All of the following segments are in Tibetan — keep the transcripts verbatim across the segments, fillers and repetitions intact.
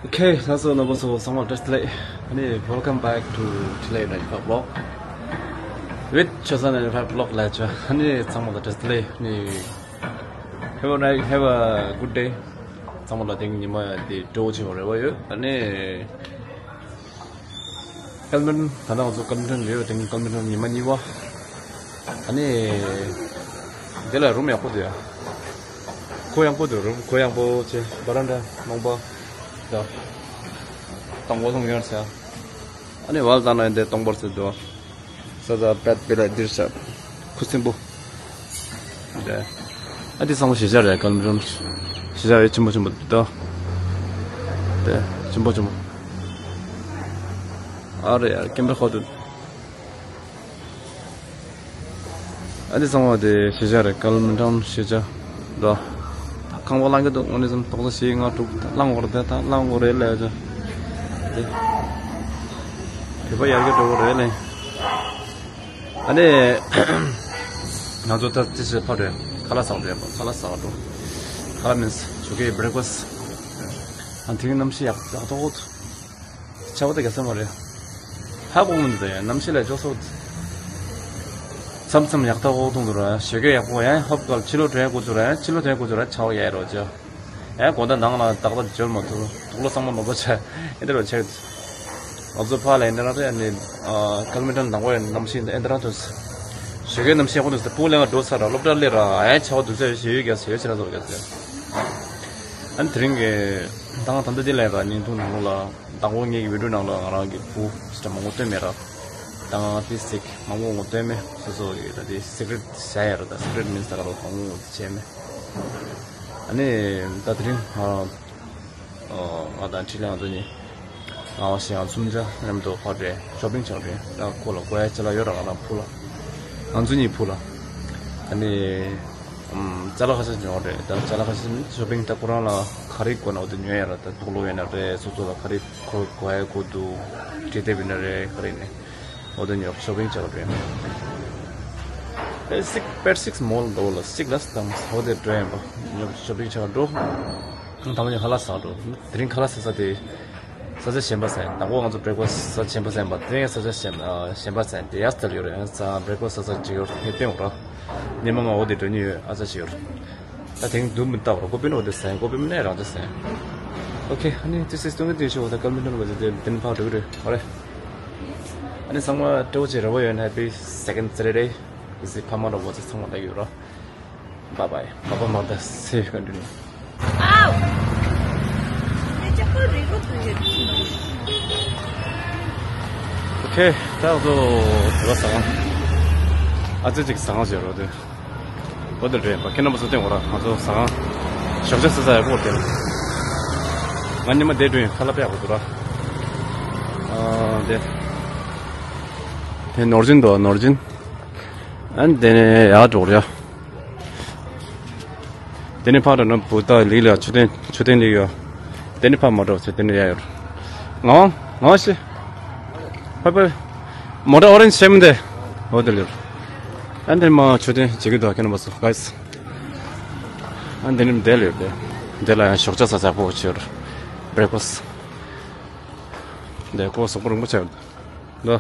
Okay, that's all about so someone just late. Honey, welcome back to Chile ninety-five vlog. With Chosen ninety-five vlog later. Honey, someone just late. Honey, have a night, have a good day. Someone I think you might do what you want. Honey, Kalman, ད་ནང་ང་ཚོ་ཀལ་མི་ཊོན་ལ་ཡོད་དེ་ཀལ་མི་ཊོན་ཉི་མ་གཉིས་པ། ཨ་ནི། དེ་ལ་རུམ་ཡག་པོ་འདུག་ཡ། གོ་ཡངས་པོ་འདུག་རུམ་གོ་ཡངས་པོ་བྱས་བ་རན་ཌ་རྨོངས་པ། ད། དང་པོ་སོང་ཡོང་ཟེར། ཨ་ནི་བལ་བཏང་ན་འདི་སྟོང་པར་ཟེར་འདུག་ས་ས་པད་པེ་ལ་འདིར་ཤ། ཁུ་སིམ་པོ། ཨ་དེ་ཚང་མ་ཞེ་ཆ་རེད་ཀལ་མི་ཊོན། ཞེ་ཆ་རེད་ཆེན་པོ་ཆེན་པོ་འདུག་དེ་ཆེན་པོ་ཆེན་པོ། ཨ་རེ་ཡ་ཀེམ་པེ་ཁོ་དུ། ཨ་ནི་ཚང་མ་དེ་ཤེས་བྱ་རེད་ཀལ་མི་ཊོན་ཤེས་བྱ་འདྲ། ཁང་པ་བླངས་ཀྱི་འདུག་དངོས་གནས་སམ་ཏོག་ཙམ་ཞིག་ང་དྲུག་བླངས་འོར་དེ་དང་བླངས་འོར་རེད་ལས་ཅོ། དེ། བོད་པ་ཡར་གྱི་འགྲོ་གི་རེད་ལས། ཨ་ནི། ང་ཚོ་ད་ཅི་ཞིག་ཕར་རེད་ཁ་ལག་ཟ་འགྲོ་ཡ་ཁ་ལག་ཟ་འགྲོ། ཁ་ལག་མིན་ཇོ་ཁའི་བྷི་རེག་ཕ་སི། ཨ་དེ་གནམ་གཤིས་ཡག་ཡག་ཐོག་ཆ་བ་དེ་ག་ས་མ་རེད། ཧ་གོ་མི་འདུག་ཡ་གནམ་གཤིས་ལ་ཅོག་སོ། མཚམས་མཚམས་ཡག་ཐག་འོག་ཐུང་དུ་ར་ཞོད་སྐད་ཡག་པོ་ཡང་ཧོབ་གལ་ཕྱི་ལོགས་འགྲོ་ཡ་འགོ་ཚུགས་ར་ཡང་ཕྱི་ལོགས་འགྲོ་ཡ་འགོ་ཚུགས་ར་ཆ་བ་ཡ་རོ་ཅོ། ཡང་དགོང་དག་ནང་ལ་ཏག་ཏག་འབྱོར་མ་ཐུབ་དུག་ལོག་ཚང་མ་ནོར་བ་ཆ་ཨེ་འདྲ་རོ་ཆ། ང་ཚོ་ཕ་ལ་ཨེ་འདྲ་ར་ཡ་ནི་ཀལ་མི་ཊོན་དང་པོ་ཡ་གནམ་གཤིས་ཨེ་འདྲ་ར་ཐུག་ཞོད་སྐད་གནམ་གཤིས་ཡག་པོ་འདུག་ས་སྤུ་ལེ་ང་འགྲོ་ཚར་ར་སློབ་གྲྭ་སླེབས་ར་ཡང་ཆ་བ་འདུག་ས་ཞོད་ཡོད་རྒྱ་ས་ཡོད་ཆ་ར་ཚོ་རྒྱ་ས། ཨ་ནི་དེ་རིང་གི་ད་ང་ད་ལྟ་འདི་ལས་ར་བརྙན་ཐུང་ནང་ལོགས་ལ། དང་པོ་ངེད་ཀྱི་བི་ཌིའོ་ནང་ལ་ང་རང་གི་བུ་སི་ཊར་མང་པོ་སྟོན་མེད་ར། ད་ང་ཏི་སི་ཅིག་མང་པོ་ངོ་སྟོན་མེད་སོ་སོ་གི་ད་དེ་སི་ཀི་རེ་ཊི་བྱ་ཡ་ར་ད་སི་ཀི་རེ་ཊི་མིན་སི་ད་ག་རོ་གང་ངོ་བྱས་མེད། ཨ་ནི་ད་དེ་རིང་ང་ང་དང་ཁྲི་ལ་ང་ཚོ་གཉིས་ང་བ་ཞེ་ང་གསུམ་ཆ་མཉམ་དུ་ཕར་རེད་ཤོ་པིང་བྱ་རེད་ད་ཁོ་ལ་གོ་ཡ་ཅི་ལ་ཡོད་ར་ང་རང་བུ་ལ་ང་ཚོ་གཉིས་བུ་ལ་ཨ་ནི། ཨམ། ཅ་ལག་ཁ་ཤས་ཉོ་རེད་ད་ཅ་ལག་ཁ་ཤས་ནི་ཤོ་པིང་ད་ཁོ་རང་ལ་ག་རེ་དགོས་ན་འོ་དེ་ཉོ་ཡ་ར་ད་དུག་ལོག་ཡོད་ན་རེད་སོ་སོ་ལ་ག་རེ་ཁོ་དགོས་ཡ་དགོས་འདུག་འབྲི་དེབ་ཡིན་ན་རེད་ག་རེ་ནས་འོ་དེ་ཉོ་ཤོ་པིང་བྱ་རེད། པེར་སིག་པེར་སིག་མོལ་འདྲ་བོ་ལ་སིག་ལ་སི་དམ་འོ་དེ་འགྲོ་ཡིན་པ་ཉོ་ཤོ་པིང་བྱ་འགྲོ། ད་མ་ཉོ་ཁ་ལག་ཟ་འགྲོ་དེ་རིང་ཁ་ལག་ཟ་ས་དེ། ས་ཆ་གཞན་པ་ཟ་ཡིན། དང་པོ་ང་ཚོ་བྷི་རེག་ཕ་སི་ས་ཆ་གཞན་པ་ཟ་ཡིན་པ་དེ་ཡང་ས་ཆ་གཞན་ཨ་གཞན་པ་ཟ་ཡིན་དེ་ཡར་སྟེར་ཡོད་རེད་ཡང་ས་བྷི་རེག་ཕ་སི་ས་ཆ་གཅིག་ཡོད་རེད་ངས་བསྟན་འོང་ར། ཉི་མ་ང་འོ་དེ་འགྲོ་ཉེ་ཡོད་ཨ་ས་ཞིག་ཡོད་རེད། ད་དེང་སྡུག་མི་ལྟ་བར་ཀོ་པི་ནོ་དེ་ཟ་ཡིན་ཀོ་པི་མི་ནས་རང་ཅག་ཟ་ཡིན། ཨོ་ཁེ་ཨ་ནི་ཏི་སི་སྟོན་གི་དེ་ཤོག་ད་ཀལ་མི་ནོ་བ་ཟེ་དེ་དེན་ཕག་འགྲོ་གི་རེད་ཨོ་རེད། ཨ་ནི་ཚང་མ་སྤྲོ་བོ་བྱེད་ར་བ་ཡོད་ན་ཧེ་པི་སེ་ཀེན་ཌ་སེ་ཊར་ཌེ་ཟི་ཕ་མ་ར་བ་ཟེ་ཚང་མ་ལ་ཡོད་ར། Bye bye. Papa, mother, see you continue. Ow! They just put it on your Okay, that was all. What's on? ཨ་ཙི་ཅིག་ཟ་ང་ཟེར་རོ་དེ། འོ་དེ་རེད་པ་ཁྱེད་རྣམ་པ་ཚོ་སྟེང་འོ་ར་ང་ཚོ་ཟ་ང་། ཞོགས་ཇ་ཟ་ཟ་ཡག་པོ་དེ། ང་ཉི་མ་བསྡད་འགྲོ་ཡིན་ཁ་ལག་པ་ཡག་པོ་འདུག་ར། ཨ་དེ། དེ་ནོར་ཅིན་འདུག་ནོར་ཅིན། ཨ་ནི་དེ་ནས་ཡར་འགྲོ་ར། དེ་ནས་ཕར་འགྲོ་ན་བུ་ད་ལིག་ལ་མཆོད་རྟེན་མཆོད་རྟེན་ལིག་ཡོད། དེ་ནས་ཕར་མ་འགྲོ་ཚེ་དེ་ནས་ཡར་ཡོད། ང་ང་ཤི། ཕ་ཕ། མོ་ཊ་ཨོ་རེན་ཇི་ཤེམ་དེ། འོ་དེ་ལེར། ཨ་འདིར་མ་མཆོད་རྟེན་བྱེད་ཀྱི་འདུག་ཁྱེད་རྣམ་པ་ཚོ་ག་ཡིས། ཨ་འདི་ནི་དེ་ལེར་དེ། དེ་ལ་ཡང་ཞོགས་ཇ་ཟ་ཟ་ཕོག་ཆེར། བྷི་རེག་ཕ་སི། འདི་ཀོ་སོག་པོ་རིང་པོ་ཆེ། འདི།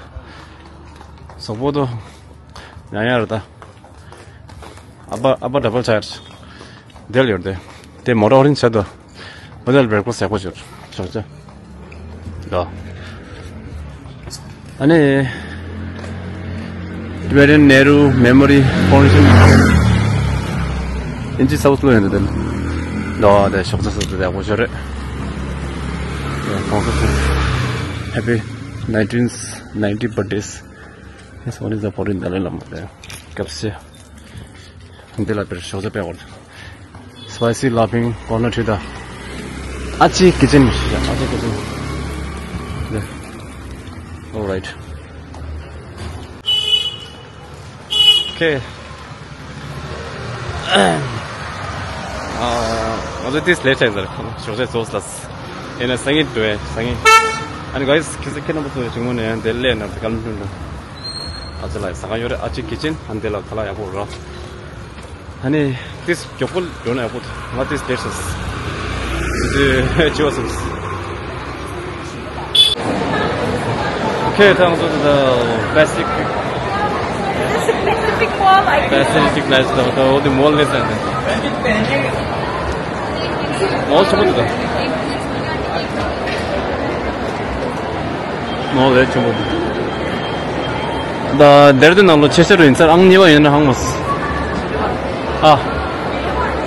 སོག་པོ་དོ། ཡང་ཡང་རེད་ད། ཨ་ཕ་ཨ་ཕ་ཌ་བལ་ཆ་ཡར། དེ་ལ་ཡོད་དེ། དེ་མོ་ཊ་ཨོ་རེན་ཇི་ཆ་དོ། མོ་ཊ་བྷི་རེག་ཕ་སི་ཡག་པོ་བྱོས། ཞོགས་ཇ། ལོ། ཨ་ནི། Tibetan Nehru Memory Foundation ཨིན་ཇི་སའུ་ཐི་ལོ་ཡོད་འདུག་དེ། ལོ་དེ་ཞོགས་ཇ་ཟ་ཟ་དེ་ཡག་པོ་བྱོས་རེད། Happy nineteenth ninety birthdays. Yes, one is the foreign Dalai Lama there. ཁྱེད་ཚོས། འདི་ལ་དཔེར་ཞོགས་ཇ་དཔེ་འོར། Spicy laughing corner to the ཨ་ཅེ་ཀི་ཅན། ཨ་ཅེ་ཀི་ཅན། Yeah. All right. Okay. ང་ཚོ་ཏིས་ལེ་ཆགས་ཟེར་ཞོགས་ཇ་ཚོགས་ལ། ཡིན་ན་སང་ཉིན་འགྲོ་ཡ་སང་ཉིན། ཨ་ནི་ག་ཡིས་ཁྱེད་ཚོ་ཁྱེད་རྣམ་པ་ཚོ་ཞིང་མོ་ནས་ཡང་དེ་ལས་ན་དེ་ཀལ་མི་འགྲོ། ཨ་ཅེ་ལ་ཟ་ཁང་ཡོད་རེད་ཨ་ཅེ་ཀི་ཅན་ཨ་འདི་ལ་ཁ་ལག་ཡག་པོ་ར། ཨ་ནི་ཏིས་མགྱོགས་པོ་འགྲོ་ན་ཡག་པོ་འདུག་ང་ཏིས་ལེ་ཆགས་ཟེར། ཅི་བ་སོང་། ཁྱེད་ཚང་ཚོ་དེ་Pacific Pacific Mall, I think. Pacific Place དང་ད་འོ་དེ་མོལ་ནས་ཟེར་ནས། མོལ་ཆེན་པོ་འདུག་མོལ་རེད་ཆེན་པོ་འདུག་ད་དེར་དུ་ནང་ལོ་ཆེ་ཆེ་རུ་ཡིན་ཚར་ཨང་གཉིས་པ་ཡིན་ན་ཧང་མོ། ཨ།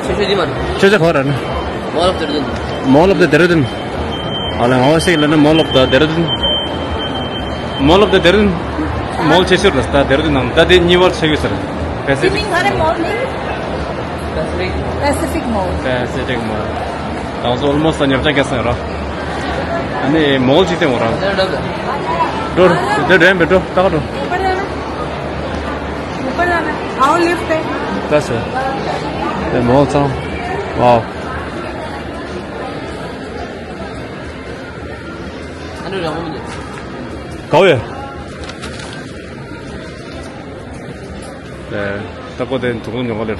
ཆེ་ཆེ་འདི་མ་རེད། ཆེ་ཆེ་ག་པར་རེད་ན། Mall of Dehradun. Mall of the Dehradun. ཨ་ལ་ངོ་ཤེས་ལ་ན་Mall of the Dehradun. Mall of the Dehradun. མོལ་ཆེ་ཤོས་རེད་ད་དེར་དུ་ནང་ད་དེ་གཉིས་པར་ཆགས་ཡོད་ཟེར། Pacific. མིང་ག་རེ་མོལ་མིང་། Pacific Mall. Pacific Mall. ད་ཚོ་almost ཉམས་ཆག་སྐྱེས་སོང་ར། ཨ་ནི་མོལ་ཅིག་བསྟན་འོ་ར། འགྲོ་འགྲོ་འགྲོ་འགྲོ་འགྲོ་ད་ག་འགྲོ། ཨའོ་ལིཕ་ཏེ། ད་སོ། དེ་མོལ་ཚང་། ཝའོ། ཨ་ནི་རང་མོ་མི་འདུག་ག་བས། ད་ཀོ་དེ་དུག་ལོ་ཉོ་ག་ལེར།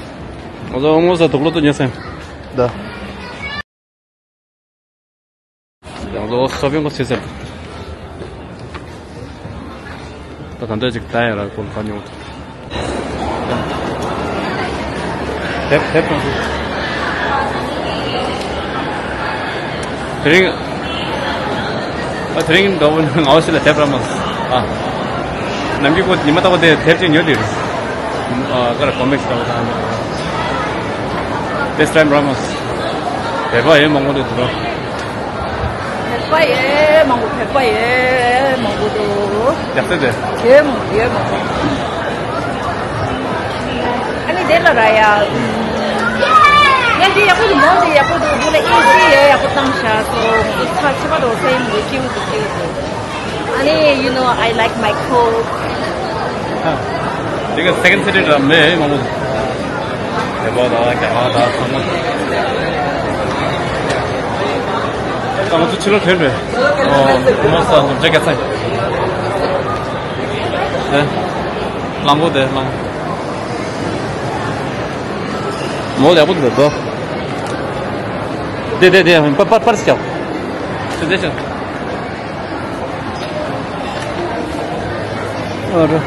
ང་ཚོ་ངོ་ས་དུག་ལོ་ཏོ་ཉོ་སེམས། ད། ཡང་ལོ་སོ་པིང་གོ་སི་སེམས། ད་ད་འདྲ་ཅིག་ད་ཡ་ར་ཀོ་ལ་ཁ་ཉོ། དེབ་དེབ་དང་། དེ་རིང་། ཨ་དེ་རིང་འདྲ་བོ་ངའོ་ཞིག་ལ་དེབ་ར་མ། ཨ། ནམ་རྒྱུན་ཁོ་ཉི་མ་ལྟ་བུ་དེ་དེབ་ཅིག་ཉོས་དེ་རེད། ཨ་ཀ་ར་ཀོ་མིག་ལྟ་བུ་དང་། This time ར་མ། དེབ་པ་ཡེ་མང་པོ་འདུག་འགྲོ། དེབ་པ་ཡེ་མང་པོ་དེབ་པ་ཡེ་མང་པོ་འདུག་ཡག་ས་དེ། ཡེ་མང་ཡེ་མང་པོ། ཨ་ནི་དེ་ལ་ར་ཡ། ཡ་འདི་ཡག་པོ་འདུག་མོ་འདི་ཡག་པོ་འདུག་འདི་ལ་ཨེ་སི་ཡ་ཡག་པོ་བཏང་ཤག་སོ། འདི་ཚ་ཆེ་བ་རོ་སེ་ཡིན་འདུག་སྐྱིད་འདུག་སྐྱིད་འདུག་ཨ་ནི་you know I like my coat. དེ་ག་second city ར་མེད་མང་པོ་འདུག་དེ་པ་དང་རྒྱ་གར་དང་ཚང་མ། ད་ང་ཚོ་ཕྱི་ལོགས་ཐོན་རེད། ཨོ་ཁོ་མོ་ས་ནུབ་ཇ་ག་ཚ། ཨེ། གླང་པོ་དེ་གླང་། མོ་ལེགས་པོ་འདུག་དོ། དེ་དེ་དེ་པར་པར་པར་སྐྱོ། དེ་དེ་ཆོ། ཨ་རོ།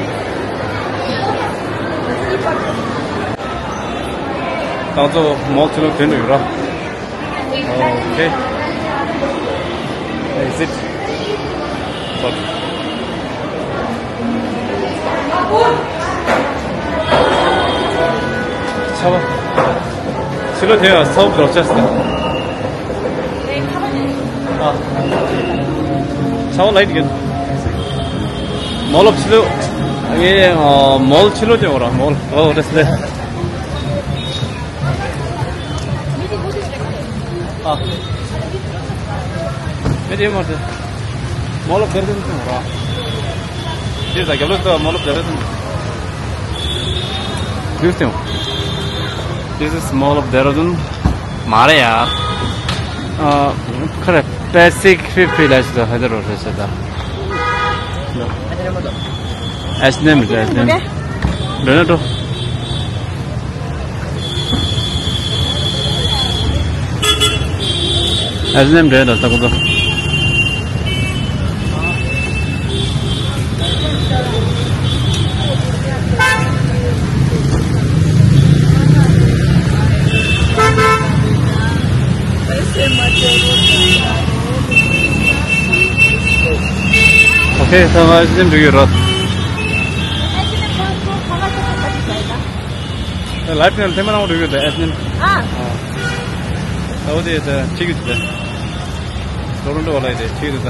ད་ཚོ་མོ་ཚོ་ལ་དོན་ཡོད་ར། Okay. Exit. Sorry. ཆ་བ། ཕྱི་ལོགས་དེ་ཡང་ས་འོག་ལོག་ཆ་སྲིད། ཨ། ཆ་བ་ལའི་ཏི་གན། མོལ་ཕྱི་ལོགས། ངས་ཨ་མོལ་ཕྱི་ལོགས་དེ་འོ་ར་མོལ། ཨོ་རེད་ལེ། ཨ། མེད་དེ་མ་རེད། Mall of Dehradun ཟེར་ར། དེ་ད་རྒྱབ་ལོགས་ད་Mall of Dehradun། This thing. This is Mall of Dehradun. མ་རེད་ཡ། ཨ། ཁ་རེ། Basic fifty ལ་ཞིག་ད་ཧ་ད་རོ་རེ་ཞིག་ད། H&M རེད། H&M འགྲོ་ན་འགྲོ། H&M འགྲོ་ཡ་ད་ལྟ་ཁོ་ཚོ། Okay, ད་ང་H&M འགྲོ་གི་ཡོད་རེད། ལའིབ་ནང་ཐེངས་མ་རང་འགྲོ་གི་ཡོད་ད་H&M། ཨ། ཨ། ད་འོ་དེ་ད་ཁྱི་གི་ད། ལོ་རུ་འགྲོ་བ་ལ་ཡི་དེ་ཁྱི་གི་ད།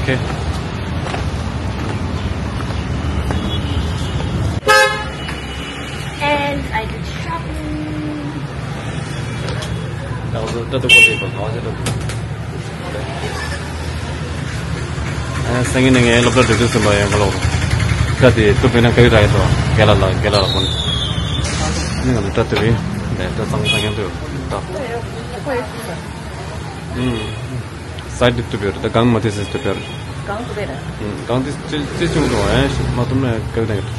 Okay. And I did shopping. ད་འོ་ད་ད་གོ་དེ་གོ་ད་འོ་ད་ད། སང་ཉིན་ནས་ངའི་སློབ་གྲྭ་འགྲོ་དུས་ཙམ་པ་ཡང་ཁ་ལོ། ཁ་དེ་ཏུ་པེ་ན་ཀ་ཡུ་ར་ཡ་ཏོ་རྒན་ལགས་ལ་རྒན་ལགས་ལ་ཕོན། ནི་ང་ལ་ཏ་ཏུ་རི་ལས་ཏ་ཚང་ཚང་ཡང་ཏུ་ཡོད་ཏོ། ཨུམ། སའི་ཌི་ཏུ་པེ་ར་ཏ་གང་མ་ཏི་སི་ཏུ་པེ་ར། གང་ཏུ་པེ་ར། ཨུམ་གང་ཏི་ཅི་ཅི་ཅུང་ཏུ་ཨེ་ཤི་མ་ཏུ་ནས་ཀ་ཡུ་ར་ཡ་ཏོ།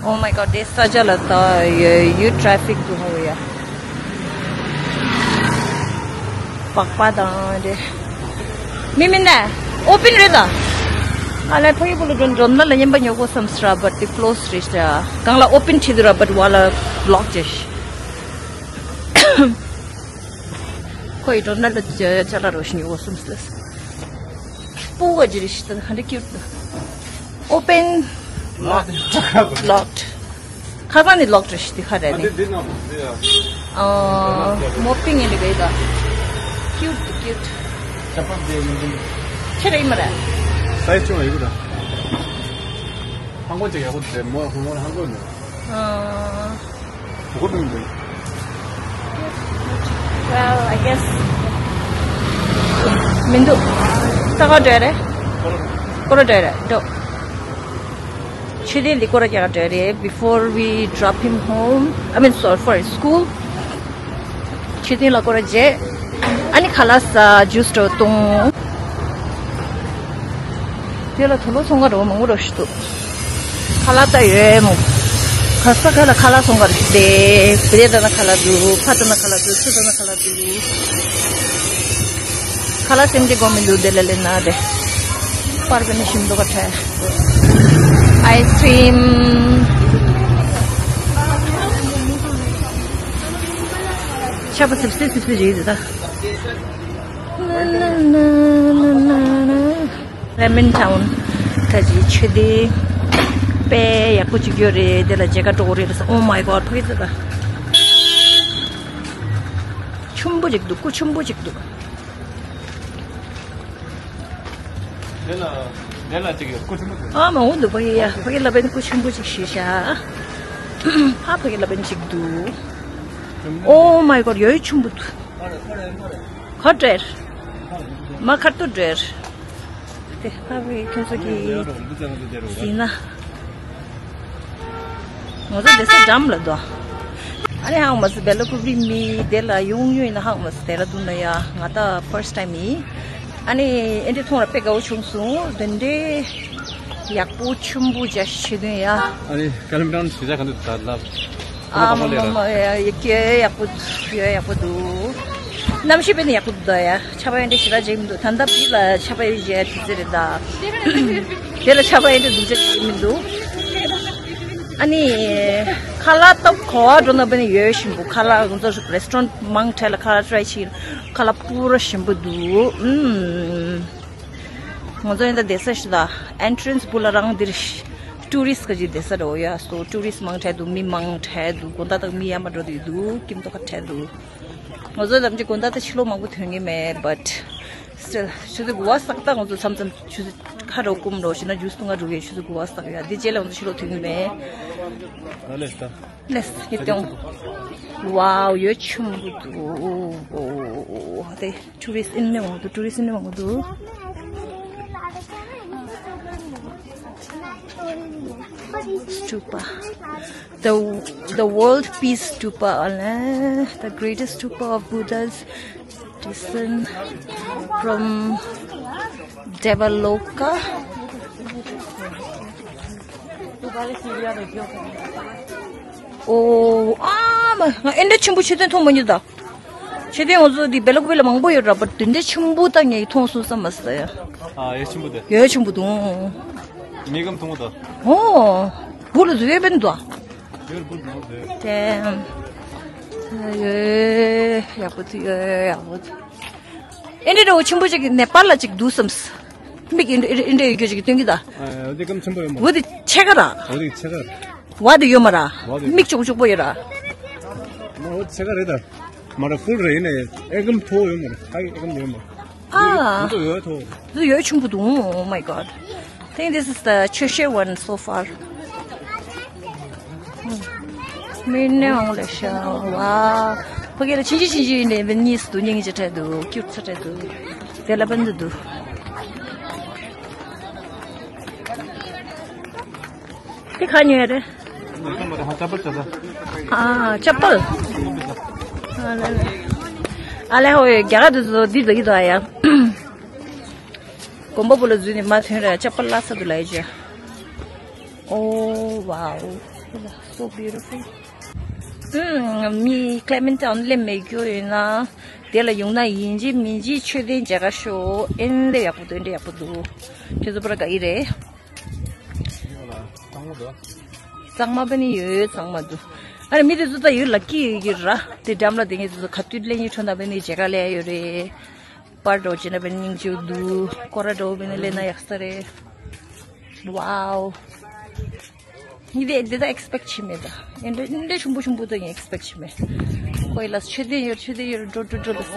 Oh my God, there's such a lot of uh, youth traffic to Hawaiian. པགས་པ་དང་རེད། མི་མིན་ནས་ཨོ་པིན་རེད་ད། ཨ་ལས་ཕ་གི་བུ་ལ་འགྲོ་འགྲོ་ན་ལ་ཉན་པ་ཉོ་གོ་བསམ་སྲ་བཊ་དེ་ཀློ་སི་རེད་ཤག་གང་ལ་ཨོ་པིན་བྱེད་དུ་ར་བཊ་ཝ་ལ་ལོག་བྱས་ཤག་ཁོ་ཡི་འགྲོ་ན་ལ་ཅ་ལ་རོ་ཞིག་ཉོ་གོ་བསམ་སྲ། སྤུ་ག་ཅི་རེད་ཤག་ད་ཧ་འདྲ་ཀིའུ་ཊི་ད། ཨོ་པིན། ལོག་ཌི། ཁ་སང་ནས་ལོག་ཌི་རེད་ཤག་དེ་ཁ་རེད་ནི། འདི་ནང་དུ་ཡ། ཨ། མོ་པིང་ཡིན་ནི་ག་ཡི་ད། ཀིའུ་ཊི་ཀིའུ་ཊི། ཁྱད་པར་འདི་ཡིན་འདི། ཁྱེད་རེད་ཡིན་མ་རེད། སའི་ཛི་ཆུང་བ་ཡོད་གི་ད། ཧང་གོ་ཅིག་ཡག་པོ་འདུག་མོ་ཧང་གོ་ཧང་གོ་ནི། ཨ། བུ་གོ་པིང་འདུག Well, I guess. མི་འདུག་ད་ག་འདྲ་རེད། སྐོར་ར་འདྲ་རེད་འགྲོ། ཆོས་ལྡན་འདི་སྐོར་ར་རྒྱག་འདྲ་རེད། Before we drop him home, I mean, sorry, for school. ཆོས་ལྡན་ལ་སྐོར་ར་རྒྱག་ཨ་ནི་ཁ་ལག་ཟ། ཇུས་འདྲ་བཏུང་། དེ་ལ་དུག་ལོག་ཚོང་ཁང་འདྲ་བོ་མང་པོ་འདྲ་ཞིག་འདུག་ཁ་ལག་ད་ཡོད་མོ། ག་ས་ག་ལ་ཁ་ལག་ཚོང་ཁང་རེད་དེ། བེ་རེ་ད་ན་ཁ་ལག་འདུག་ཕ་ད་ན་ཁ་ལག་འདུག་ཚུ་ད་ན་ཁ་ལག་འདུག་ཁ་ལག་སེམས་ཅན་གོ་མི་འདུག་དེ་ལ་ལེ་ན་དེ། པར་བེ་ནི་ཤིམ་འདུག་ག་ཁྲ། ཨའི་སི་ཀྲིམ། ཆབ་པ་སིབ་སིབ་སིབ་སིབ་རེད་ད། ལེ་མོན་ཊའུན། ད་ཅི་ཆོས་ལྡན། དཔེ་ཡག་པོ་ཅིག་ཡོད་རེད། དེ་ལ་མཇལ་ཁ་འགྲོ་གི་རེད་ཟེར། Oh my God, ཕ་གི་ཚོ་ད། ཆུན་པོ་ཅིག་འདུག་སྐུ་ཆུན་པོ་ཅིག་འདུག་དེ་ལ་དེ་ལ་ཅིག་ཡོད། སྐུ་ཆུན་པོ་འདུག་ཨ་མ་འོ་འདུག་ཕ་གི་ཡ། ཕ་གི་ལ་པན་སྐུ་ཆུན་པོ་ཅིག་ཞུས་ཤག་ཕ་ཕ་གི་ལ་པན་ཅིག་འདུག Oh my God, ཡོད་ཆུན་པོ་འདུག་ག་འདྲ། མ་ཁར་ཏོ་འདྲ། དེ་ཧ་བི་ཁྱོད་ཚོ་གི་ཟིན་ན། ང་ཚོ་བསྡད་ས་འགྲམ་ལ་འདུག་ཨ་ནི་ཧང་མ་སི་བེ་ལ་ཀུ་བི་མི་དེ་ལ་ཡོང་ཡོང་ཡིན་ན་ཧང་མ་སི་དེ་ལ་འདུག་ན་ཡ། ང་ད་ཕར་སི་ཊི་ཊའིམ་ཡིན། ཨ་ནི་ཨེ་འདྲ་མཐོང་ལ་དཔེ་དགའ་བོ་བྱུང་སོང་། དེ་འདྲའི་ཡག་པོ་ཆེན་པོ་བྱ་ཤེས་དོན་ཡ། ཨ་ནི་ཀ་ལིམ་ཊང་ཞེ་དྲག་ག་འདུག་ད་ལབ། ཨ་མ་མ་མ་ཡ་ཡ་ཡག་པོ་ཡ་ཡག་པོ་འདུག་གནམ་གཤིས་དཔེ་ནི་ཡག་པོ་འདུག་ད་ཡ། ཆར་པ་ཡ་འདྲ་ཞེ་དྲག་བྱེད་མི་འདུག་ད་ལྟ་བི་ལ་ཆར་པ་ཡ་བྱེད་དུས་ཚོད་རེད་ད། དེ་ལ་ཆར་པ་ཡ་འདྲ་སྡུག་ཅག་བྱེད་མི་འདུག་ཨ་ནི་ཁ་ལག་ཏོག་གོ་བ་འགྲོ་ན་དཔེ་ནི་ཡོད་ཞིམ་པོ། ཁ་ལག་ང་ཚོ་རེ་སི་ཊོ་རན་ཊི་མང་ཆེ་ལ་ཁ་ལག་ཊི་རའི་བྱེད། ཁ་ལག་པུ་ར་ཞིམ་པོ་འདུག་ཨུམ། ང་ཚོ་ཡིན་ད་བསྡད་ས་ཞིག་ད་ཨེན་ཊི་རན་སི་སྦུག་ལ་རང་འདིར་ཊུ་རི་སི་ཊི་ག་ཅིག་བསྡད་ས་རེད་འོ་ཡ། སོ་ཊུ་རི་སི་ཊི་མང་དྲགས་འདུག་མི་མང་དྲགས་འདུག་དགོང་དག་དག་མི་ཡར་མར་འགྲོ་འདུག་འདུག་ཀིམ་ཏོ་ཁ་དྲགས་འདུག་ང་ཚོ་ལམ་གྱི་དགོང་དག་ད་ཕྱི་ལོགས་མང་པོ་ཐོན་གྱི་མེད། བཊ་སི་ཊིལ་ཆུ་ཚོད་དགུ་པ་སག་ད་ང་ཚོ་མཚམས་མཚམས་ཆུ་ཚོད་ཁ་རོག་ཀུམ་རོག་ཞིག་ན་ཇུས་འཐུང་ག་འགྲོ་གི། ཆུ་ཚོད་དགུ་པ་སག་ཡ་འདི་རྗེས་ལ་ང་ཚོ་ཕྱི་ལོགས་ཐོན་གྱི་མེད། ཨ་ལེ་ད། ལེས་ཡོད་ཀྱང་། ཝའོ་ཡོད་ཆུང་གི་འདུག་ཨོ་ཨོ་ཨོ་ཨོ་དེ། ཊུ་རི་སི་ཊི་ཨིན་ནི་མང་འདུག་ཊུ་རི་སི་ཊི་ཨིན་ནི་མང་འདུག Stupa. The, the World Peace Stupa, the greatest stupa of Buddha's descent from Devaloka. ཨོ། ཨ་མ། ང་ཨེ་འདྲ་ཆེན་པོ་མཆོད་རྟེན་མཐོང་མ་མྱོང་ད། མཆོད་རྟེན་ང་ཚོ་འདི་སྦེ་ལ་ཀུ་པེ་ལ་མང་པོ་ཡོད་ར། བཊ་དེ་འདྲ་ཆེན་པོ་ད་ངས་མཐོང་སོང་བསམ་མ་སོང་ཡ། ཨ་ཡོད་ཆེན་པོ་དེ། ཡོད་ཆེན་པོ་འདུག་མིག་གིས་མཐོང་གི་འདུག་ཨོ། བུ་ལ་བཟོས་པའི་འདུག་ཡོད་བུ་ལ་བཟོས། དེ། ཡོད་ཡག་པོ་འདུག་ཡོད་ཡག་པོ་འདུག་ཨེ་འདྲ་འདྲ་བོ་ཆེན་པོ་ཅིག་ནེ་པཱལ་ལ་ཅིག་འདུག་བསམ། མིག་ཨེ་འདྲ་ཨེ་འདྲ་ཡོད་རྒྱུ་ཅིག་སྟོན་གྱི་ད། ཨ་འོ་དེ་སྐམ་ཆེན་པོ་ཡོད་མ། འོ་དེ་ཕྱེད་ཀ་ར། འོ་དེ་ཕྱེད་ཀ་ར། བ་དེ་ཡོད་མ་ར། བ་དེ་མིག་ཅོག་ཅོག་པོ་ཡོད་ར། མ་འོ་ཕྱེད་ཀ་རེད་ད། མ་ར་ཧྥུལ་རེད་ཡིན་ནའི་ཨེ་སྐམ་མཐོ་ཡོད་མ་ར། ཨ་ཡེ་ཨེ་སྐམ་ཡོད་མ་ར། ཨ། འདི་ཡོད་མཐོ། འདི་ཡོད་ཆུང་པོ་འདུག Oh my God. Think this is the ཆོས་ཤེར་one so far. མི་ནི་འོང་ལེ་ཤ་ཝ། ཕ་གི་ལ་ཆིན་ཆི་ཆིན་ཆི་ཡིན་ནའི་བི་ནིས་འདུག་སྙིང་རྗེ་དྲགས་འདུག་ཀྱུ་ཊི་ས་དྲགས་འདུག་དེ་ལ་བན་འདུག་འདུག་དེ་ག་ཉོས་རེད། ཨ་ཅ་པལ། ཨ་ལེ་ལེ། ཨ་ལེ་ཧོ་ཡ་རྒྱ་གར་དུ་བཟོ་འདི་འདུག་གི་འདུག་ཨ་ཡ། དགོན་པ་བུ་ལ་འཛུལ་ནས་མ་ཐོན་ར་ཅ་པལ་བརླག་ས་འདུག་ལ་ཡ་ཅ། Oh wow, so beautiful. ཨུམ། མི་ཀླེ་མེན་ཊའུན་སླེབས་མེད་རྒྱུ་ཡིན་ན། དེ་ལ་ཡོང་ན་ཡིན་གཅིག་མིན་གཅིག་མཆོད་རྟེན་མཇལ་ཁ་ཤོག་ཨེ་འདྲ་ཡག་པོ་འདུག་ཨེ་འདྲ་ཡག་པོ་འདུག་ཁྱོད་ཚོ་པར་དགའ་ཡི་རེད། གཙང་མ་བས་ནི་ཡོད་ཡོད་གཙང་མ་འདུག་ཨ་རེ་མི་དེ་ཚོ་ད་ཡོད་ལ་ཀི་ཡོད་ཀྱི་ར། དེ་འགྲམ་ལ་དེ་ངེད་ཚོ་ག་དུས་ལེན་ཡོད་ཁྲོ་ན་བས་ནི་མཇལ་ཁ་ལས་ཡོད་རེད། པར་འདྲ་བོ་བྱས་ན་བས་ནི་སྙིང་རྗེ་འདུག་སྐོར་ར་འདྲ་བོ་བས་ནི་ལེན་ན་ཡག་ས་རེད། ཝའོ། ངས་དེ་འདི་ད་ཨེག་སི་པེག་བྱེད་མེད་ད། ཨེ་འདྲ་ཨེ་འདྲ་ཆུང་པོ་ཆུང་པོ་ད་ངས་ཨེག་སི་པེག་བྱེད་མེད། ཁོ་ཡི་ལ་མཆོད་རྟེན་ཡོད་མཆོད་རྟེན་ཡོད་འགྲོ་འགྲོ་འགྲོ་ལ་ས།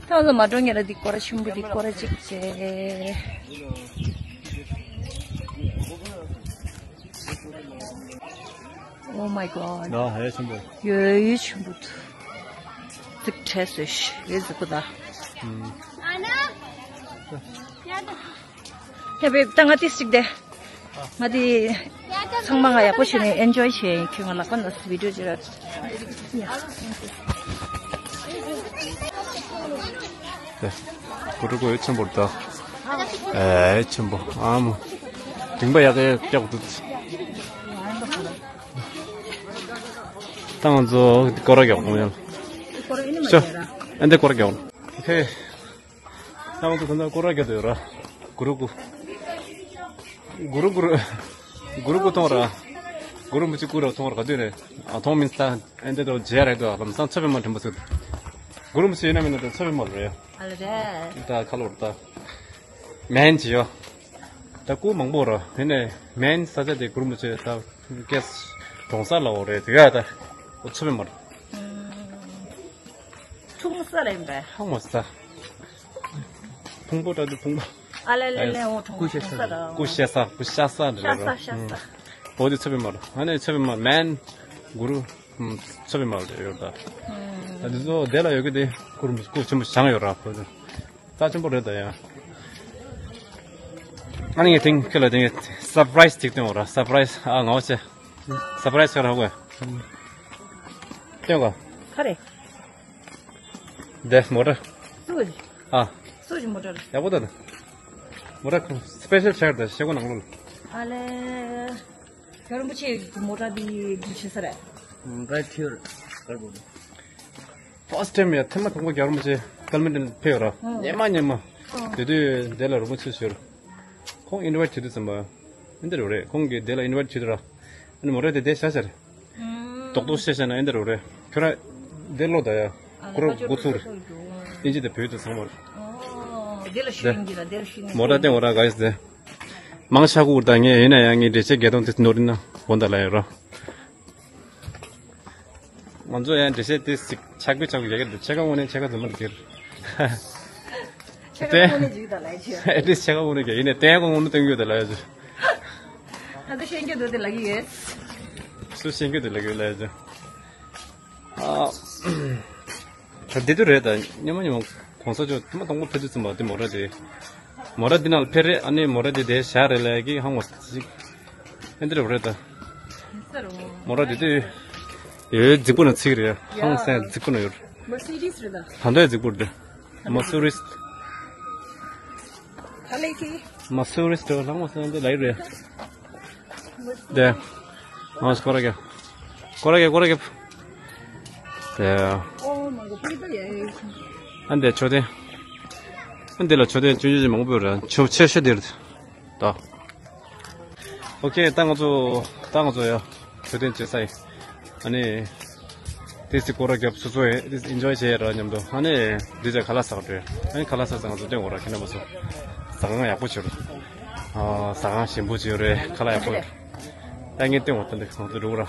ད་ང་ཚོ་མ་འགྲོ་ངེས་ལ་འདི་སྐོར་ར་ཆེན་པོ་འདི་སྐོར་ར་གཅིག་བྱས། Oh my god. ཡོད་ཡོད་ཆེན་པོ་འདུག་ཙིག་བྲེས་སོ་ཤི་ཡོད་ཟིག་པོ་ད། ཧེ་བེ་ད་ང་ཏིས་ཅིག་དེ། ང་དེ་ཚང་མ་ང་ཡག་པོ་བྱས་ནས་ཨེན་ཇོའི་བྱས་ཡིན་ཁྱོད་ང་ལག་པ་ན་བི་ཌིའོ་ཅིག་ར། ཀུ་རུ་ཀུ་ཡོད་ཆེན་པོ་ད། ཨེ་ཆེན་པོ་ཨ་མོ། རིང་པ་ཡག་གི་ཀྱག་འདུག་ད་ང་ཚོ་སྐོར་ར་རྒྱག་གོ་ཡང་། ཤོ། ཨ་འདི་སྐོར་ར་རྒྱག་གོ། ཧེ། ད་ང་ཚོ་ད་ལྟ་སྐོར་ར་རྒྱག་འདོད་ར། གུ་རུ་གུ། གུ་རུ་གུ་རུ། གུ་རུ་གུ་མཐོང་ར། གུ་རུ་མུ་ཅི་གུ་ར་མཐོང་ར་ག་དུས་རེད། ཨ་མཐོང་མིན་ས་ཨ་འདི་དོ་ཇེ་རེད་དོ་ལམ་སང་ཚོ་བེ་མ་དྲན་པ་ཚོ། གུ་རུ་མུ་ཅི་ཡིན་ན་མིན་ན་དོ་ཚོ་བེ་མ་རེད། ཨ་ལ་རེད། ད་ཁ་ལོར་ད། མན་ཇི་ཡོ། ད་སྐུ་མང་པོ་ར། ཡིན་ནའི་མན་ས་ཆ་དེ་གུ་རུ་མུ་ཅི་ད་ཀེས་གྲོང་གསར་ལ་འོ་རེད་དེ་ག་ད། འོ་ཚོ་བེ་མ་རེད། ཐུག་མོ་ས་ལ་ཡིན་པས། ཧ་མོ་ས། ཕུང་པོ་འདྲ་འདུག་ཕུང་པོ། ཨ་ལེ་ལེ་ལེ་འོ་གྲོང་ཀུ་ཤ་ས་ས་ར། ཀུ་ཤ་ས་ཀུ་ཤ་ས་འདྲ་ཤ་ས་ཤ་ས། འོ་དེ་ཚོ་བེ་མ་ར། ཨ་ནི་ཚོ་བེ་མ་མན་གུ་རུ། ཚོ་བེ་མ་ར་ཡོད་ད། ད་དེ་ཚོ་དེ་ལ་ཡོད་གི་དེ་ཀུ་རུ་ཀུ་ཆེན་པོ་བཞེངས་ཡོད་ར་ཁོ་དེ། རྩ་ཆེན་པོ་རེད་ད་ཡ། ཨ་ནི་ངས་དེང་ཁྱོད་ལ་དེ་ངས་སར་པ་རའི་སི་ཅིག་སྟོན་འོ་ར་སར་པ་རའི་སི་ཨ་ངའོ་ཆེ། སར་པ་རའི་སི་ཁ་ར་ཧོ་གོ། སྟོན་གོ། ག་རེ། དེ་མོ་ཊ། སུ་གི། ཨ། སུ་གི་མོ་ཊ་རེད། ཡག་པོ་ད་ད། མོ་ཊ་ཁོ་སི་པེ་ཤལ་ཆེར་ད་ཤེ་གོ་ནང་ལོ། ཨ་ལེ། རྒྱལ་བ་རིན་པོ་ཆེ་གི་མོ་ཊ་འདི་འདི་ཆེ་ས་རེད། མོ་ཊ་ཁྱེར་གར་པོ། ཕར་སི་ཊེམ་ཡ་ཐེངས་མ་དང་པོ་རྒྱལ་བ་རིན་པོ་ཆེ་ཀལ་མི་ཊན་ཕེབས་ཡོད་ར། ཨ། སྙེ་མ་སྙེ་མ། ཨ། དེ་དུས་དེ་ལ་རིན་པོ་ཆེ་ཞུ་ར། ཁོང་ཨིན་ཝའི་ཊི་བྱེད་དུས་ཙམ་པ། ཨེ་འདྲ་རེད། ཁོང་གིས་དེ་ལ་ཨིན་ཝའི་ཊི་བྱེད་དུས་ར། ཨ་ནི་མོ་ཊ་དེ་དེ་བཞག་བཞག་རེད། ཨུམ། རྡོག་རྡོག་བཤད་བཤད་ན་ཨེ་འདྲ་རེད། ཁྱོད་ར་དེ་ལོ་ད་ཡ། ཨ་ནི་ཁོ་ར་ཁ་ཕྱོགས་འགོ་ཚུགས་རེད། ཁ་ཕྱོགས་འགྲོ། ཨིན་ཇི་དེ་བོད་དེ་ཚང་མ་རེད། ཨོ། དེ་ལ་ཤུ་ཡིན་གྱི་ར་དེ་ལ་ཤུ་ཡིན། མོ་ཊ་སྟེང་འོ་ར་ག་ཡིས་དེ། མང་ཆ་གུར་ད་ངས་ཡིན་ན་ཡང་ངའི་འདྲེ་ཆེ་རྒྱལ་དོན་དེ་ནོར་ན་འོ་ད་ལ་ཡ་ར། ང་ཚོ་ཡང་འགྲེལ་བཤད་དེ་ཞིག་ཆག་པོའི་ཆག་པོ་རྒྱག་གི་འདུག་ཕྱེད་ཀ་དངོས་གནས་ཕྱེད་ཀ་རྫུན་མ་རྒྱག་གི་རེད། ཕྱེད་ཀ་དངོས་གནས་རྒྱག་གི་ད་ལབ་ཡ་ཅིག་ཨེ་ཏིས་ཕྱེད་ཀ་དངོས་གནས་རྒྱག་ཡིན་ནའི་ཏན་ཀོ་དངོས་གནས་སྟོན་གི་ཡོད་ད་ལབ་ཡ་ཅིག་ང་ཚོ་ཤེས་རྒྱུ་འདུག་དེ་ལབ་གི་ཡོད། སུ་ཤེས་རྒྱུ་དེ་ལབ་གི་ཡོད་ལབ་ཡ་ཅིག་ཨ། ད་འདི་དུ་རེད་ད། སྙེ་མ་སྙེ་མ་གོང་ས་མཆོག་ཐུ་མ་དང་པོ་ཕེབས་དུས་ཙམ་པ་དེ་མོ་ཊ་དེ། མོ་ཊ་འདི་ནང་ལ་ཕེབས་རེད། ཨ་ནི་མོ་ཊ་འདི་དེ་བཞག་རེད་ལབ་ཀྱི་ཧང་བ་ཅིག་ཨེ་འདི་རེད་རེད་ད། མོ་ཊ་འདི་དུས་ཡོད་རྫིག་པོ་ན་ཚིག་རེད། ཧང་སང་རྫིག་པོ་ན་ཡོད། མར་སི་ཌི་སི་རེད་ད། ད་འདི་རྫིག་པོ་རེད། མར་སི་ཌི་སི། ཨ་ལེ་ཀི། མར་སི་ཌི་སི་དེ་ལྷག་མ་སོང་འདི་ལ་ཡོད་རེད། དེ། ང་སྐོར་ར་རྒྱབ། སྐོར་ར་རྒྱབ་སྐོར་ར་རྒྱབ། དེ། ཨ་འདི་མཆོད་རྟེན། ཨ་འདི་ལ་མཆོད་རྟེན་ཆུང་ཆུང་ཅིག་མང་པོ་ཡོད་རེད། ཆུ་ཆེ་ཤོས་འདིར། ད། ཨོ་ཁེ་ད་ང་ཚོ་ད་ང་ཚོ་ཡ་མཆོད་རྟེན་བྱེད་ས་ཡིན། ཨ་ནི། དེ་སི་སྐོར་ར་རྒྱབ་སོ་སོ་ཡིན་དེ་སི་ཨིན་ཇོའི་བྱེད་ར་མཉམ་དུ་ཨ་ནི་འདི་ཚོ་ཁ་ལག་ཟ་ག་འགྲོ། ཨ་ནི་ཁ་ལག་ཟ་ས་ང་ཚོ་སྟོན་འོ་ར་ཁྱེད་རྣམ་པ་ཚོ། ཟ་ཁང་ཡག་པོ་བྱོས་ར། ཨ་ཟ་ཁང་ཞིམ་པོ་བྱོས་རེད། ཁ་ལག་ཡག་པོ་རེད། ད་ངས་སྟོན་འོ་ད་འདི་ང་ཚོ་འགྲོ་གི་ར།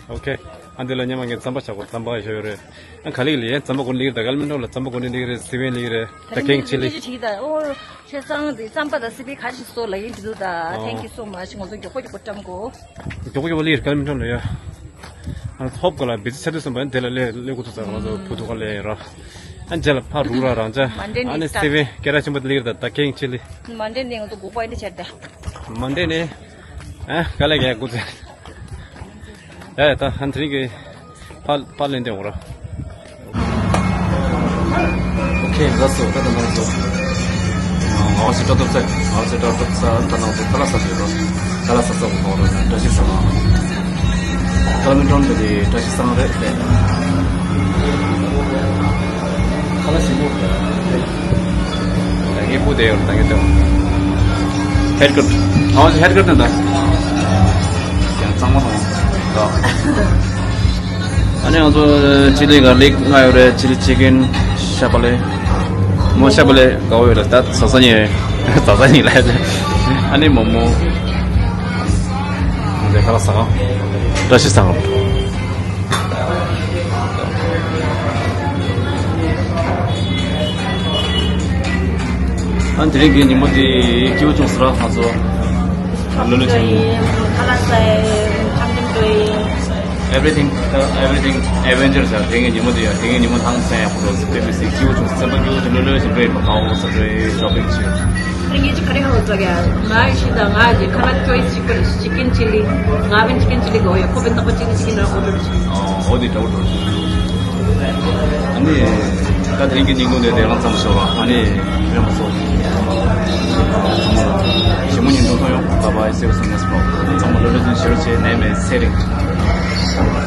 ཨོ་ཁེ། ཨ་འདི་ལ་ཉི་མ་ངས་རྩམ་པ་ཆག་གོ་རྩམ་པ་ཞོ་ཡོད་རེད། ཨ་ག་ལེ་ག་ལེ་ཡ་རྩམ་པ་གོ་ནི་ལིག་རེད། ད་གལ་མི་འགྲོ་ལ་རྩམ་པ་གོ་ནི་ལིག་རེད། སི་པན་ལིག་རེད། ད་ཀེང་ཆི་ལི། ཁྱེད་ཚང་དེ་རྩམ་པ་དང་སི་པན་ག་ཞིག་སོ་ལ་ཡིན་དུ་ད། ཨོ། Thank you so much. ང་ཚོ་མགྱོགས་པོ་མགྱོགས་པོ་བཀྲམ་གོ། མགྱོགས་པོ་མགྱོགས་པོ་ལིག་རེད། གལ་མི་འགྲོ་ལ་ཡ། ཨ་ཧོབ་ག་ལ་བི་ཙི་ཆ་དུས་སམ་པ་དེ་ལ་ལེ་ལེ་གོ་ཐུག་ས་ང་ཚོ་བུ་ཐུག་ག་ལེ་ཡ་ར། ཨ་འཇལ་ལ་ཕ་རུག་ར་རང་ཅག་ཨ་ནི་སི་པན་སྐད་གྲགས་ཆེན་པོ་ལིག་རེད། ད་ད་ཀེང་ཆི་ལི། མ་འདྲེ་ནས་ང་ཚོ་སྒུག་པ་འདི་བྱས་ཏེ། མ་འདྲེ་ནས། ཨ་ག་ལེ་ག་སྒུག་ཚེ། ཡ་ཡ་ད་ཧན་ཐི་རིང་གི་ཕ་ཕ་ལེན་ཏེ་འོ་ར། ཨོ་ཁེ་ལགས་སོ་ད་ད་ནང་ཚོ། ང་ཚོ་སྤྲོ་ཐོབ་ཚེ་ང་ཚོ་སྤྲོ་ཐོབ་ཚེ་ད་ནང་ཚོ་ཁ་ལག་ཟ་ཞིག་རོ། ཁ་ལག་ཟ་ས་གོ་འོ་ར་འདྲ་ཞིག་ཟ་ང་། ཀྲོན་དེ་བཀྲ་ཤིས་བཟང་རེད་དེ། ཁ་ལག་ཞིམ་པོ། ད་གི་བུ་དེ་ཡོད་ད་གི་དེ། ཧེར་ཀཊ། ཨ་ཧེར་ཀཊ་ནི་ད། ཡང་གཙང་མ་དང་། ད། ཨ་ནི་ང་ཚོ་ཅི་ལི་གར་ལིག་ལྔ་ཡོད་རེད། ཅི་ལི་ཅི་ཀིན་ཤ་བག་ལེབ། མོ་ཤ་བག་ལེབ་དགའ་བོ་ཡོད་རེད། ད་ཟ་ས་ཉེ་ཟ་ས་ཉེ་ལ། ཨ་ནི་མོ་མོ། འདི་ཁ་ལག་ཟ་ག་བཀྲ་ཤིས་བཟང་། ཨ་དེ་རིང་གི་ཉིན་མོ་དེ་སྐྱིད་པོ་བྱུང་ཟེར་ར་ང་ཚོ། ལོ་ལོ་ཆེན་མོ། ཁ་ལག་ཟ་ཡིན། འཆམ་འཆམ་འགྲོ་ཡིན། Everything, uh, everything adventure ཟེར། དེ་རིང་གི་ཉིན་མོ་དེ་ཡ། དེ་རིང་གི་ཉིན་མོ་ཐང་སེང་ཡག་པོ་འགྲོ་ཟེར། དཔེ་མི་སྲིད་སྐྱིད་པོ་བྱུང་། སེམས་པ་སྐྱིད་པོ་བྱུང་། ལོ་ལོ་ཆེན་པོ་ཡིན་པ་དགའ་བོ་ཟེར་རེད། ཤོ་པིང་བྱས། དེ་ངས་ཅི་ག་རེ་ཧ་གོ་ཚོད་ཀྱང་ང་ཡི་ཤི་དང་ང་གི་ཁ་ལག་ཅོ་ཡིས་ཅིག་པར་ཅི་ཀིན་ཅི་ལི། ང་བན་ཅི་ཀིན་ཅི་ལི་གོ་ཡ། ཁོ་བན་ཏག་པ་ཅི་ལི་ཅི་ཀིན་ར་ཨོ་ཌར་བྱས། ཨོ་འོ་དེ་འདྲ་བོ་འགྲོ་ཞིག་ཨ་ནི་ད་དེ་རིང་གི་སྙིང་དོན་དེ་དེ་རང་ཙམ་ཤོར་བ། ཨ་ནི་རེམ་མ་སོ་ཞི་མོ་ཉིན་དུ་ཐོན་ཡོང་། Bye bye, see you soon, next vlog. ཚང་མ་ལོ་ལོ་ཅན་ཤེར་བྱེད་ནས་མེད་ཚེ་རིང་།